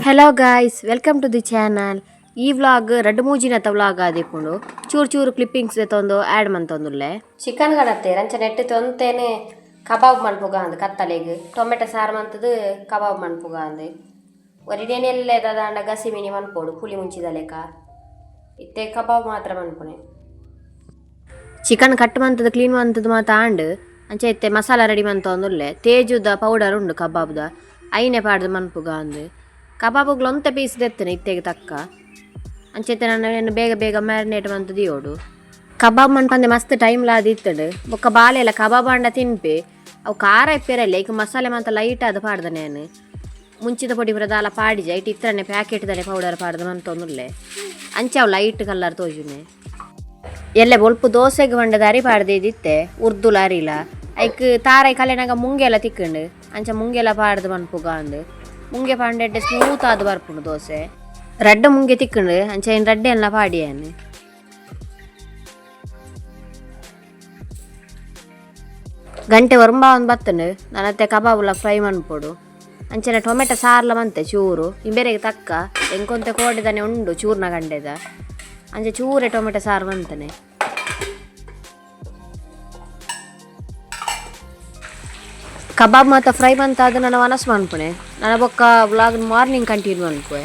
Hello guys, welcome to the channel. ಈ vlog ರಡ್ಡ್ ಮೂಜಿನತ vlog ಆದಿಪ್ಪುಂಡು. ಚೂರು ಚೂರು ಕ್ಲಿಪ್ಪಿಂಗ್ಸ್ ದೆತ್ತೊಂದು ಆ್ಯಡ್ ಮಂತೊಂದುಲ್ಲೆ. ಚಿಕನ್ ಗಡತ್ತೆ ಅಂಚ ನೆಟ್ ತೊಂತೇನೆ ಕಬಾಬ್ ಮನ್ಪುಗ ಅಂದ್. ಕತ್ತಲೆಗ್ ಟೊಮೆಟೊ ಸಾರು ಮಂತದು ಕಬಾಬ್ ಮನ್ಪುಗ ಅಂದ್. ಒರಿನೇನೆಲ್ಲ ದಾದಾಂಡ ಗಸಿ ಮಿನಿ ಮನ್ಪೋಡು, ಪುಳಿ ಮುಂಚಿದ ಲೆಕ್ಕ. ಇತ್ತೆ ಕಬಾಬ್ ಮಾತ್ರ ಮನ್ಪುನೆ. ಚಿಕನ್ ಕಟ್ ಮಂತದು, ಕ್ಲೀನ್ ಮಂತದು ಮಾತ ಆಂಡ್. ಅಂಚ ಇತ್ತೆ ಮಸಾಲ ರೆಡಿ ಮಂತೊಂದುಲ್ಲೆ. ತೇಜುದ ಪೌಡರ್ ಉಂಡು ಕಬಾಬ್ದ, ಐನೆ ಪಾಡ್ದು ಮನ್ಪುಗ ಅಂದ್. ಕಬಾಬುಗ್ಲ ಒಂತೆ ಪೀಸ್ ದೆತ್ತನೆ ಇತ್ತೆಗ್ ತಕ್ಕ. ಅಂಚ ಇತ್ತೆ ನಾನು ಬೇಗ ಬೇಗ ಮ್ಯಾರಿನೇಟ್ ಮಂತ್ ದಿಯೋಡು. ಕಬಾಬ್ ಮನ್ಪಂದೆ ಮಸ್ತ್ ಟೈಮ್ ಲಾದಿತ್ತುಂಡು. ಬೊಕ್ಕ ಬಾಲೆಲ ಕಬಾಬ್ ಆಂಡ ತಿನ್ಪೆ, ಅವು ಖಾರ ಇಪ್ಪೆರಲ್ಲ. ಈಗ ಮಸಾಲೆ ಮಾತ ಲೈಟ್ ಆದ್ ಪಾಡ್ದನೆ ನಾನು. ಮುಂಚಿದ ಪೊಡಿ ಪೂರ ದಾಲ ಪಾಡಿಜ. ಐಟ್ ಇತ್ತನೆ ಪ್ಯಾಕೆಟ್ ದಾನೆ ಪೌಡರ್ ಪಾಡ್ದು ಮಂತೊಂದುಲ್ಲೆ. ಅಂಚ ಅವು ಲೈಟ್ ಕಲರ್ ತೋಜುನೆ. ಎಲ್ಲೆ ಬೊಲ್ಪು ದೋಸೆಗ್ ಪಂಡದ ಅರಿ ಪಾಡ್ದಿತ್ತೆ, ಉರ್ದುಲ ಅರಿಲ. ಐಕ್ ತಾರೈ ಕಲೆನಾಗ ಮುಂಗೆಲ ತಿಕ್ಕಂಡು. ಅಂಚ ಮುಂಗೆಲ ಪಾಡ್ದು ಮನ್ಪುಗ ಅಂದ್. ಮುಂಗೆ ಪಾಂಡೆಡ್ಡೆ ಸ್ಮೂತ್ ಆದ್ ಬರ್ಪುಂಡು ದೋಸೆ. ರಡ್ಡ್ ಮುಂಗೆ ತಿಕ್ಕಂಡು, ಅಂಚ ಐನ್ ರಡ್ಡೆ ಎಲ್ಲ ಪಾಡಿಯಾನು. ಗಂಟೆ ಒರಂಬ ಒಂದು ಬತ್ತಂಡು. ನನ್ನತ್ತೆ ಕಬಾಬುಲ ಫ್ರೈ ಮನ್ಪೊಡು. ಅಂಚನೆ ಟೊಮೆಟೊ ಸಾರ್ಲ ಮಂತೆ ಚೂರು ಇಂಬೆರೆಗೆ ತಕ್ಕ. ಎಂಕೊಂತೆ ಕೋಡೆದಾನೆ ಉಂಡು ಚೂರ್ನ ಗಂಡೆದ. ಅಂಚ ಚೂರೆ ಟೊಮೆಟೊ ಸಾರು ಮಂತನೆ. ಕಬಾಬ್ ಮಾತ ಫ್ರೈ ಮಂತ ಅದು ನನ್ನ ಮನಸ್ಸು ಮನ್ಪುಣೆ. ನನ್ನ ಬೊಕ್ಕ ವ್ಲಾಗ್ ಮಾರ್ನಿಂಗ್ ಕಂಟಿನ್ಯೂ ಅನ್ಕುವೆ.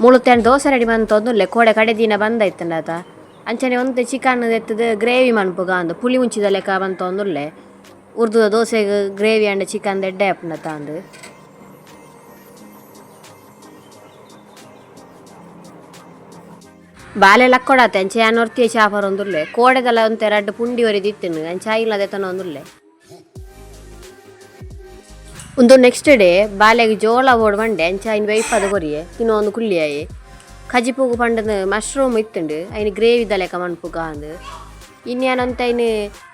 ಮುಳುತ್ತೇನೆ ದೋಸೆ ರೆಡಿ ಮಂತೊಂದುಲ್ಲೆ. ಕೋಡೆ ಕಡೆ ದಿನ ಬಂದೈತಂಡಾತ. ಅಂಚನೆ ಒಂತೆ ಚಿಕನ್ ಎತ್ತದ ಗ್ರೇವಿ ಮನ್ಪುಗ ಅಂದ್, ಪುಳಿ ಮುಂಚಿದ ಲೆಕ್ಕ ಮಂತೊಂದುಲ್ಲೆ. ಉರ್ದುದ ದೋಸೆಗ್ ಗ್ರೇವಿ ಅಂಡ ಚಿಕನ್ ಎಡ್ಡೆ ಆಪುಂಡತ ಅಂದ್. ಬಾಲೆ ಲಕ್ಕೊಡಾತೆ. ಅಂಚೆ ಯಾನ್ ಒರ್ತಿಯೆ ಚಾ ಪರೊಂದುಲ್ಲೆ. ಕೋಡೆದಲ ಒಂತೆ ರಡ್ಡ್ ಪುಂಡಿ ಒರಿದಿತ್ತಿನ, ಅಂಚ ಐಲ ದೆತೊನೊಂದುಲ್ಲೆ. ಉಂದು ನೆಕ್ಸ್ಟ್ ಡೇ. ಬಾಲೆಗ್ ಜೋಳ ಬೋಡು ಪಂಡೆ. ಅಂಚ ಐನ್ ಬೇಯ್ಪದ ಕೊರಿಯೆ, ತಿನ್ನೊಂದು ಕುಲ್ಲಿಯಾಯೆ. ಕಜಿಪುಗು ಪಂಡದ ಮಶ್ರೂಮ್ ಇತ್ತುಂಡು, ಐನ್ ಗ್ರೇವಿದ ಲೆಕ್ಕ ಮನ್ಪುಗ ಅಂದ್. ಇನ್ಯಾನಂತ ಐನ್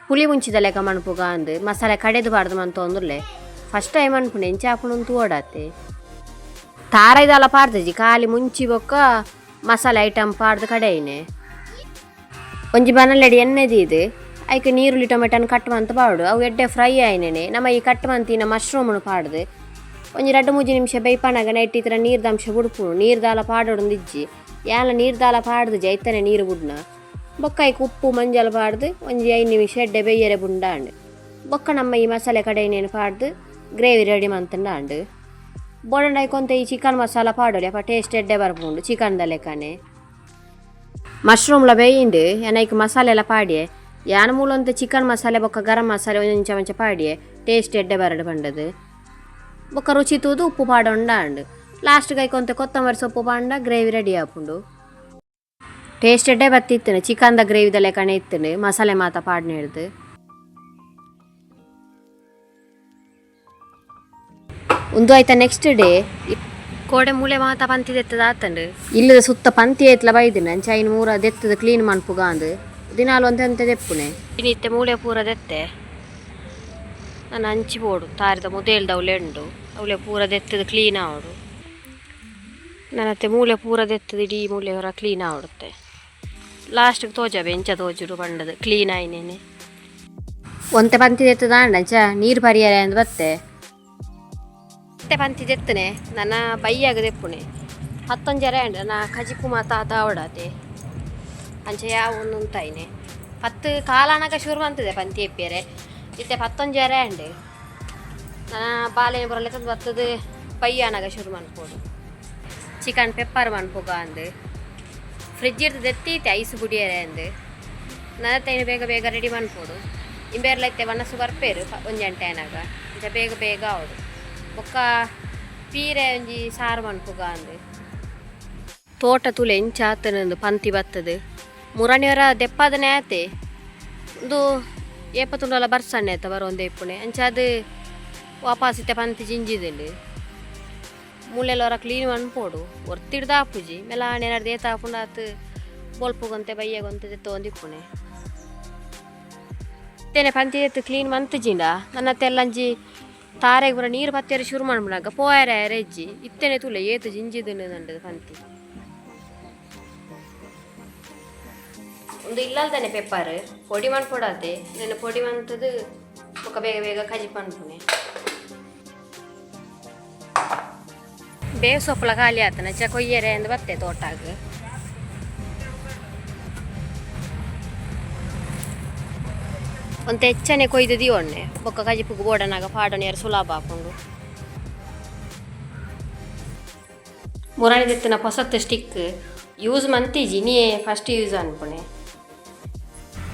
ಪುಳಿ ಮುಂಚಿದ ಲೆಕ್ಕ ಮನ್ಪುಗ ಅಂದ್ ಮಸಾಲೆ ಕಡೆದು ಪಾಡ್ದು ಮಂತೊಂದುಲ್ಲೆ. ಫಸ್ಟ್ ಟೈಮ್ ಅನ್ಪುಂಡು, ಎಂಚ ಆಪುಂಡು ತೂವೊಡಾತೆ. ತಾರೈದಾಲ ಪಾಡ್ದಜಿ, ಖಾಲಿ ಮುಂಚಿ ಬೊಕ್ಕ ಮಸಾಲೆ ಐಟಮ್ ಪಾಡ್ದು ಕಡೆಯಿನೆ. ಒಂಜಿ ಬನಲೆಡ್ ಎಣ್ಣೆ ದೀದ್ ಐಕ್ ನೀರುಳ್ಳಿ ಟೊಮೆಟೊನ್ ಕಟ್ ಮಂತ್ ಪಾಡು. ಅವು ಎಡ್ಡೆ ಫ್ರೈ ಆಯಿನೇ ನಮ್ಮ ಈ ಕಟ್ ಮಂತಿನ ಮಶ್ರೂಮ್ನು ಪಾಡ್ದು ಒಂಜಿ ರಡ್ಡ್ ಮೂಜಿ ನಿಮಿಷ ಬೇಯ್ಪನಗ ನೈಟ್ ಈ ಥರ ನೀರ್ದ ಅಂಶ ಬುಡ್ಪುಂಡು. ನೀರು ದಾಲ ಪಾಡೊಡೊಂದು ಇಜ್ಜಿ. ಯಾಲ ನೀರು ದಾಲ ಪಾಡ್ದು ಐತನೆ ನೀರು ಬುಡ್ನ. ಬೊಕ್ಕ ಐಕ್ ಉಪ್ಪು ಮಂಜಲ್ ಪಾಡ್ದು ಒಂಜಿ 5 ನಿಮಿಷ ಎಡ್ಡೆ ಬೇಯ್ಯರೆ ಬುಂಡಾಂಡ್. ಬೊಕ್ಕ ನಮ್ಮ ಈ ಮಸಾಲೆ ಕಡೆಯಿನೇನು ಪಾಡ್ದು ಗ್ರೇವಿ ರೆಡಿ ಮಂತುಂಡ ಆಂಡ್. ಬೋಡಂಡ ಐಕೊಂತೆ ಈ ಚಿಕನ್ ಮಸಾಲ ಪಾಡೊಲಿ, ಅಪ ಟೇಸ್ಟ್ ಎಡ್ಡೆ ಬರ್ಪುಂಡು ಚಿಕನ್ದ ಲೆಕ್ಕನೆ. ಮಶ್ರೂಮ್ಲ ಬೇಯಿಂಡು. ಐಕ್ ಮಸಾಲೆ ಎಲ್ಲ ಪಾಡಿಯೆ. ಯಾನ ಮೂಲಂತ ಚಿಕನ್ ಮಸಾಲೆ ಬೊಕ್ಕ ಗರಂ ಮಸಾಲೆ ಒಂಜಿ ಚಮಚ ಪಾಡಿಯೆ, ಟೇಸ್ಟ್ ಎಡ್ಡೆ ಬರಡು ಪಂಡದು. ಬೊಕ್ಕ ರುಚಿ ತೂದು ಉಪ್ಪು ಪಾಡೊಂಡ ಆಂಡ್. ಲಾಸ್ಟ್ ಐಕೊಂತೆ ಕೊತ್ತಂಬರಿ ಸೊಪ್ಪು ಪಾಂಡ ಗ್ರೇವಿ ರೆಡಿ ಆಪುಂಡು. ಟೇಸ್ಟ್ ಎಡ್ಡೆ ಬತ್ತಿತ್ತುಂಡು. ಚಿಕನ್ದ ಗ್ರೇವಿದ ಲೆಕ್ಕನೆ ಇತ್ತುಂಡು ಮಸಾಲೆ ಮಾತ ಪಾಡ್ನೆ ಹಿಡ್ದು. ಉಂದು ಆಯ್ತಾ ನೆಕ್ಸ್ಟ್ ಡೇ. ಕೋಡೆ ಮೂಲೆ ಮಾತ ಪಂತಿ ದೆತ್ತದ ಆತಂಡು. ಇಲ್ಲದ ಸುತ್ತ ಪಂತಿ ಐತ್ಲ ಬೈದಿನ. ಅಂಚ ಐನ್ ಮೂರ ದೆತ್ತದ ಕ್ಲೀನ್ ಮನ್ಪುಗ ಅಂದ್ ದಿನಾಲು ಒಂತೆ ಒಂತೆ ದೆಪ್ಪುನೆ. ಇತ್ತೆ ಮೂಲೆ ಪೂರ ದೆತ್ತೆ. ನಾನು ಅಂಚಿ ಬೋಡು ತಾರಿದ ಮುದೇಲ್ದ ಅವಲೆ ಉಂಡು, ಅವಲೆ ಪೂರ ದೆತ್ತದ ಕ್ಲೀನ್ ಆವಡು. ನನ್ನತ್ತೆ ಮೂಲೆ ಪೂರ ದೆತ್ತದ ಇಡೀ ಮೂಲೆ ಹೊರ ಕ್ಲೀನ್ ಆವಡುತ್ತೆ. ಲಾಸ್ಟ್ಗೆ ತೋಜಾವೆ ಎಂಚ ತೋಜುಡು ಬಂಡದು ಕ್ಲೀನ್ ಆಯ್ನೇನೆ. ಒಂತೆ ಪಂತಿ ದೆತ್ತದ ಆಂಡ ಅಂಚ ನೀರು ಪರಿಯರೆ ಅಂದ್ ಬತ್ತೆ. ಮತ್ತೆ ಪಂತಿ ದೆತ್ತನೆ ನನ್ನ ಬೈಯಾಗ ದೆಪ್ಪುನೆ. ಹತ್ತೊಂಜರೆ ಆಂಡ ನಾ ಕಜಿಪು ಮಾತ ಆವಡಾತೆ. ಅಂಚ ಯಾವ ಒಂದುಂತಾಯಿನೆ ಪತ್ತು ಕಾಲಾನಗ ಶುರು ಮಂತದೆ ಪಂತಿ ಎಪ್ಪಿಯರೆ. ಇತ್ತೆ ಪತ್ತೊಂಜರೆ ಆಂಡ್. ನನ್ನ ಬಾಲೆನ ಬರಲೆ ತಂದು ಬತ್ತದ ಬಯ್ಯಾನಾಗ ಶುರು ಮನ್ಪೋಡು. ಚಿಕನ್ ಪೆಪ್ಪರ್ ಮನ್ಪುಗ ಅಂದ್ ಫ್ರಿಜ್ ಇರ್ತದೆ ಎತ್ತೀತೆ ಐಸ್ ಬುಡಿಯರೆ ಅಂದ್. ನನ್ನ ಬೇಗ ಬೇಗ ರೆಡಿ ಮನ್ಪೋಡು. ಇಂಬೇರ್ಲ ಇತ್ತೆ ವನಸು ಬರ್ಪೇರು ಒಂಜಿ ಗಂಟೆ ಆನಾಗ. ಅಂಚ ಬೇಗ ಬೇಗ ಆವಡು. ಬೊಕ್ಕ ಪೀರೆ ಒಂಜಿ ಸಾರು ಮನ್ಪುಗ ಅಂದ್. ತೋಟ ತುಲೆ ಎಂಚ ಆತನಂದು ಪಂತಿ ಬತ್ತದು. ಮುರಣಿಯವರ ದೆಪ್ಪದನೆ ಆತೆ. ಉಂದು ಏಪ ತುಂಡಲ ಬರ್ಸಣ್ಣೆ ಆತ ಬರೋಂದೇ ಇಪ್ಪುಣೆ. ಅಂಚ ಅದು ವಾಪಸ್ ಇತ್ತೆ ಪಂತಿ ಜಿಂಜಿದುಂಡು. ಮೂಲೆಲ್ಲ ಕ್ಲೀನ್ ಮನ್ಪೋಡು. ಒರ್ತಿಡ್ದು ಆಪುಜಿ ಮೆಲಾಣೆ ಏನಾರು ಏತ ಆಪುಂಡು ಆತು. ಬೊಲ್ಪುಗಂತೆ ಬಯ್ಯಗೊಂತೆ ದೆತ್ತೊಂದಿಪ್ಪುಣೆ. ಇತ್ತೇನೆ ಪಂತಿ ಎತ್ತು ಕ್ಲೀನ್ ಮಂತುಜಿಂಡ ನನ್ನ ತೆಲ್ಲಂಜಿ ತಾರೆಗ್ ಪೂರ ನೀರು ಪತ್ತಿಯರೆ ಶುರು ಮನ್ಪುನಗ ಪೋಯರೆ ಇಜ್ಜಿ. ಇತ್ತೇನೆ ತೂಲೆ ಏತು ಜಿಂಜಿದುಂಡು ನಂಡದು ಪಂತಿ. ಒಂದು ಇಲ್ಲಲ್ದಾನೆ ಪೆಪ್ಪರ್ ಪೊಡಿ ಮನ್ಪೊಡಾತೆ. ನೆನ್ ಪೊಡಿ ಮಂತದು ಬೊಕ ಬೇಗ ಬೇಗ ಕಜಿಪ್ ಮನ್ಪುನೆ. ಬೇವು ಸೊಪ್ಪಲ ಖಾಲಿ ಆತನ ಚ ಕೊಯ್ಯರೆ ಅಂದ್ ಬತ್ತೆ ತೋಟಾಗ. ಒಂತೆ ಹೆಚ್ಚನೆ ಕೊಯ್ದು ದಿಯೋಣ್ಣೆ ಬೊಕ್ಕ ಕಜಿಪುಗು ಬೋಡನಾಗ ಪಾಡೋಣ ಸುಲಭ ಆಪುಂಡು. ಮುರಾಣಿ ದೆತ್ತಿನ ಪೊಸತ್ ಸ್ಟಿಕ್ ಯೂಸ್ ಮಂತಿಜಿ, ನೀ ಫಸ್ಟ್ ಯೂಸ್ ಅನ್ಪುಣೆ.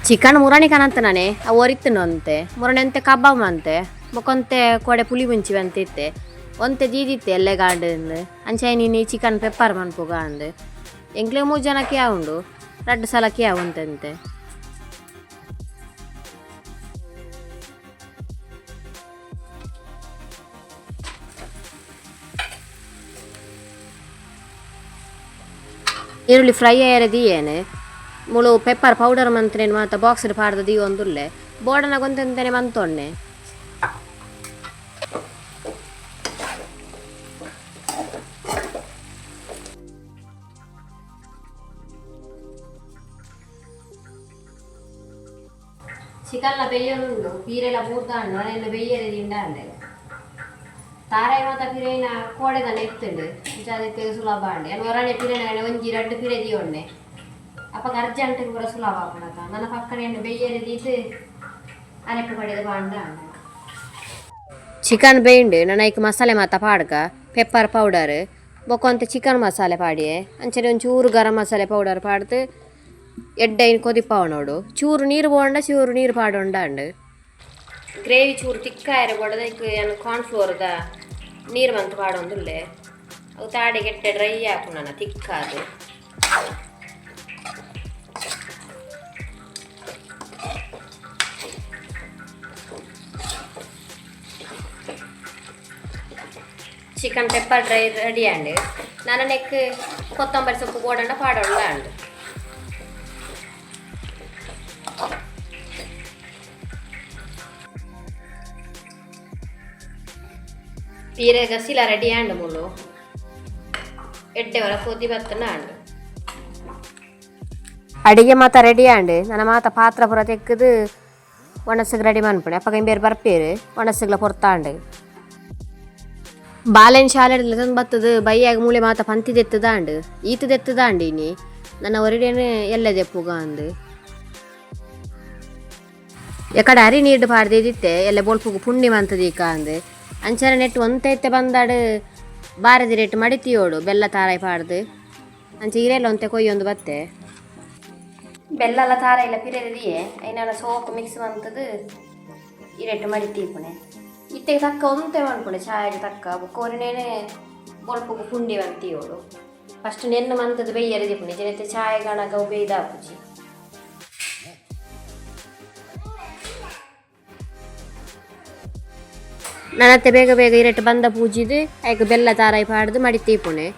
ಚಿಕನ್ ಮುರಾಣಿ ಕನಂತ ನಾನೇ ಅವು ಒರಿತ್ತನು ಅಂತೆ ಮುರಾಣಿ ಅಂತೆ ಕಬಾಬ್ ಅಂತೆ ಬೊಕೊಂತೆ ಕೋಡೆ ಪುಲಿ ಮುಂಚಿ ಅಂತ ಇತ್ತೆ ಒಂತೆ ದೀದಿತ್ತೆ ಎಲ್ಲೆ ಗಾರ್ಡನ್ ಅಂಚೆ ನೀನು ಚಿಕನ್ ಪೆಪ್ಪರ್ ಮನ್ಪುಗ ಅಂದ್. ಎಂಕ್ಲೆ ಮೂರು ಜನಕ್ಕೆ ಉಂಡು, ರಡ್ಡು ಸಲಕ್ಕೆ ಉಂಟಂತೆ. ಈರುಳ್ಳಿ ಫ್ರೈ ಆಯರೆ ಮುಳು ಪೆಪ್ಪರ್ ಪೌಡರ್ ಮಂತ್ರೇನು ಮಾತ ಬಾಕ್ಸ್ ಪಾಡ್ದ ದೀವೊಂದುಲ್ಲೆ ಬೋಡನ ಗೊಂತೆಂತನೆ ಮಂತೊನ್ನೆ. ಚಿಕನ್ಲ ಬೆಯ್ಯೊಂದುಂಡು, ಪೀರೆಲ ಬೂರ್ದಾಂಡು, ಅನೆಲ್ಲ ಬೆಯ್ಯರೆ ದಿಂಡಾಂಡೆ. ತಾರಾಯಿ ಮಾತ ಪಿರೇನ ಕೋಡೆದನೆ ಇತ್ತುಂಡು, ಅಂಚಾದಿತ್ತೆ ಸುಲಭ ಆಂಡೆ. ಅನ್ ಒರಾನೆ ಪಿರೇನ ಒಂಜಿ ರಡ್ಡು ಪಿರೆ ದಿಯೊಂಡೆ ಅಪಗ ಅರ್ಜೆಂಟ್ ಪೂರ ಸುಲಭ ಆಪುಂಡತ. ನನ್ನ ಪಕ್ಕನೆ ಬೆಯ್ಯರೆ ದೀತ್ ಅರೆಪ್ಪು ಪಡೆದ ಬಾಂಡ. ಚಿಕನ್ ಬೇಂಡು ನನ್ನ ಐಕ್ ಮಸಾಲೆ ಮಾತ ಪಾಡ್ಕ, ಪೆಪ್ಪರ್ ಪೌಡರ್ ಬೊಕೊಂತೆ ಚಿಕನ್ ಮಸಾಲೆ ಪಾಡಿಯೆ, ಅಂಚನೆ ಒಂಚೂರು ಗರಂ ಮಸಾಲೆ ಪೌಡರ್ ಪಾಡ್ದು ಎಡ್ಡೈನ್ ಕೊದಿಪಾವ ನೋಡು. ಚೂರು ನೀರು ಬೋಂಡ, ಚೂರು ನೀರು ಪಾಡೊಂಡಾಂಡು. ಗ್ರೇವಿ ಚೂರು ತಿಕ್ಕಾಯರೆ ಬೊಡದೈಕ್ ಯಾನ್ ಕಾರ್ನ್ಫ್ಲೋರ್ದ ನೀರು ಮಂತ್ ಪಾಡೊಂದುಲ್ಲೆ. ಅವು ತಾಡಿಗೆ ಎಡ್ಡೆ ಡ್ರೈ ಆಪುಂಡು ತಿಕ್ಕಾದು. Chicken pepper dry ready and. ನನ ನೆಕ್ ಕೊತ್ತಂಬರಿ ಸೊಪ್ಪು ಬೋಡಂಡ ಪಾಡೊಂಡ ಪೀರೆ ಗಸಿಲ ರೆಡಿ ಆಂಡು. ಮುಳ್ಳು ಎಡ್ಡೆ ವರ ಕೊದಿ ಬತ್ತನ ಆಂಡು. ಅಡಿಗೆ ಮಾತ ರೆಡಿ ಆಂಡು. ನನ್ನ ಮಾತ ಪಾತ್ರ ಪೂರ ತೆಕ್ಕದು ಒಣಸಿಗೆ ರೆಡಿ ಮನ್ಪುಣೆ. ಅಪ್ಪಗ ಇಂಬೇರು ಬರ್ಪೇರು, ಒಣಸಿಗ್ಲ ಪೊರ್ತಾಂಡು. ಬಾಲೆನ್ ಶಾಲೆ ಬತ್ತದು ಬೈಯಾಗ ಮೂಲೆ ಮಾತ ಪಂತಿ ದೆತ್ತದಾಂಡು, ಈತ ದೆತ್ತದಾಂಡು. ಇನಿ ನನ್ನ ಒರಿಡೇನು ಎಲ್ಲ ದೆಪ್ಪುಗ ಅಂದು. ಎಕಡೆ ಅರಿ ನೀರು ಪಾಡ್ದಿತ್ತೆ ಎಲ್ಲ ಬೋಲ್ಪುಗು ಪುಣ್ಯ ಮಂತದೀಕ ಅಂದು. ಅಂಚನೆ ನೆಟ್ ಒಂತೆ ಬಂದಾಡು ಬಾರದಿ ರೇಟ್ ಮಡಿತಿಯೋಡು ಬೆಲ್ಲ ತಾರಾಯಿ ಪಾಡ್ದು. ಅಂಚೆ ಇರೆಲ್ಲ ಒಂತೆ ಕೊಯ್ಯೊಂದು ಬತ್ತೆ. ಬೆಲ್ಲಲ್ಲ ತಾರ ಇಲ್ಲ ಪಿರೆದಿಯೇ ಐನಾನ ಸೋಕು ಮಿಕ್ಸ್ ಮಂತದು ಇರೆಟ್ಟು ಮಡಿತೀಪುಣೆ. ಇತ್ತೆಗೆ ತಕ್ಕ ಒಂತೆ ಮನ್ಪುಣೆ ಚಾಯಗೆ ತಕ್ಕ. ಬೊಕ್ಕ ಒರಿನೇನೆ ಬೊಲ್ಪುಗು ಪುಂಡಿ ಮಂತಿಯೋಡು. ಫಸ್ಟ್ ನೆನ್ನು ಮಂತದ್ದು ಬೆಯ್ಯರೆ ದೀಪುಣೆ ಜನತೆ ಚಾಯ್ ಗಣಗ ಬೇಯ್ದಾಪುಜಿ. ನನತ್ತೆ ಬೇಗ ಬೇಗ ಇರೆಟ್ಟು ಬಂದ ಪೂಜಿದು ಐಕ್ ಬೆಲ್ಲ ತಾರಾಯಿ ಪಾಡ್ದು ಮಡಿ ತೀಪುಣೆ.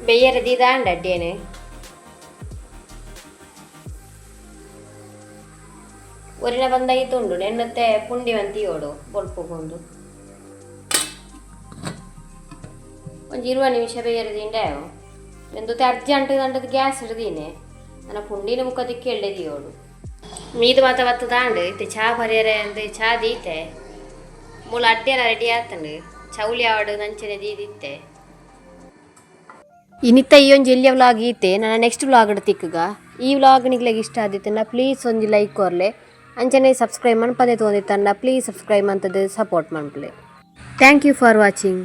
ಬೆಯ್ಯರೆ ದೀದಾಂಡ ಅಡ್ಡೇನೆ. ಒರಿನ ಬಂದ ಉಂಡು ನೆನ್ನತ್ತೆ ಪುಂಡಿ ವಂತಿಯೋಡು ಬೊಲ್ಪುಗೊಂದು. ಒಂಜಿ 20 ನಿಮಿಷ ಬೇಯರೆ ದಿಂಡೆ. ಎಂದೊತ್ತೆ ಅರ್ಜೆಂಟ್ ದಂಡದ ಗ್ಯಾಸ್ ಹಿಡ್ದೀನೆ ನನ್ನ ಪುಂಡಿನ ಮುಖ ದಿಕ್ಕಿ ಎಳ್ಳೆದಿಯೋಡು. ಮೀದು ಮಾತ ಬತ್ತು ದಾಂಡು. ಇತ್ತೆ ಚಾ ಪರಿಯರೆ ಅಂದು ಚಾ ದೀತೆ. ಮೂಲ ಅಡ್ಡೆಲ್ಲ ರೆಡಿ ಆತಂಡು. ಚೌಲಿ ಆವಡು ನಂಚನೆ ದೀದಿತ್ತೆ. ಇನಿತ್ತ ಈ ಒಂಜಿ ಎಲ್ಲಿಯ ವ್ಲಾಗ್ ಈತೆ. ನನ್ನ ನೆಕ್ಸ್ಟ್ ವ್ಲಾಗ್ ತಿಕ್ಕಗ. ಈ ವ್ಲಾಗ್ ನಿಗ್ಲೆಗ್ ಇಷ್ಟ ಆದಿತ್ತಂಡ ಪ್ಲೀಸ್ ಒಂಜಿ ಲೈಕ್ ಕೊರ್ಲೆ. ಅಂಚನೆ ಸಬ್ಸ್ಕ್ರೈಬ್ ಮನ್ಪದೆ ತೋಂದಿತ್ತಂಡ ಪ್ಲೀಸ್ ಸಬ್ಸ್ಕ್ರೈಬ್ ಮಂತದು ಸಪೋರ್ಟ್ ಮನ್ಪುಲೆ. Thank you for watching.